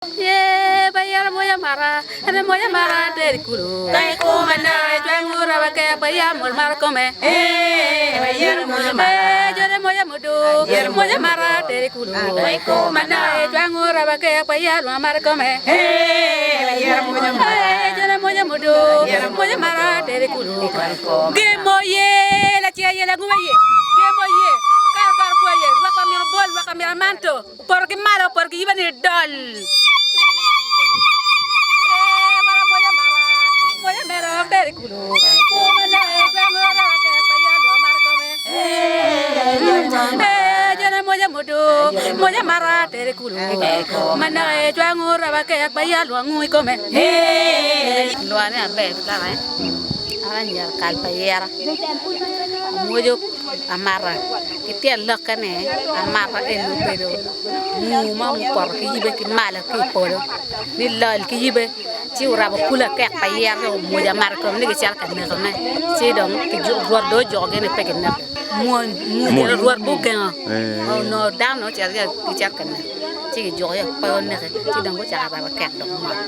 Ye ba yero moya mara, ene moya mara teri kulu. Kai kuma na jwangu raba ke ba ya mol mar kome. Eh ba yero moya mara, eh jore moya mudu, moya mara teri kulu. Kai kuma na jwangu raba ke ba ya lwa mar kome. Eh ba yero moya mara, eh jore moya mudu, moya mara teri kulu. Gemo ye la ce ye la ngume ye, gemo ye kar kar pwa ye, rwako miro bol, rwako miro manto. Opoto ki malo, opoto ki yibe ni dol. Lwani aber kaka an anyira kal pa yera amwoco amata. Ki tyen lokke ni, amata eni obedo nguu mo mupoto ki yibe ki malo ki i polo ni lol ki yibe ci orabo kulu akek pa yen dong omwoco amata i kome ni gicito ka nekone ci dong Rwot dong ojukogi ni pe gineke mwony nguu gire Rwot bene ogengo onongo dano dong ocito gicito ka neke ci kijuko aye pe oneke ci dong gucako rabo akek dong mot.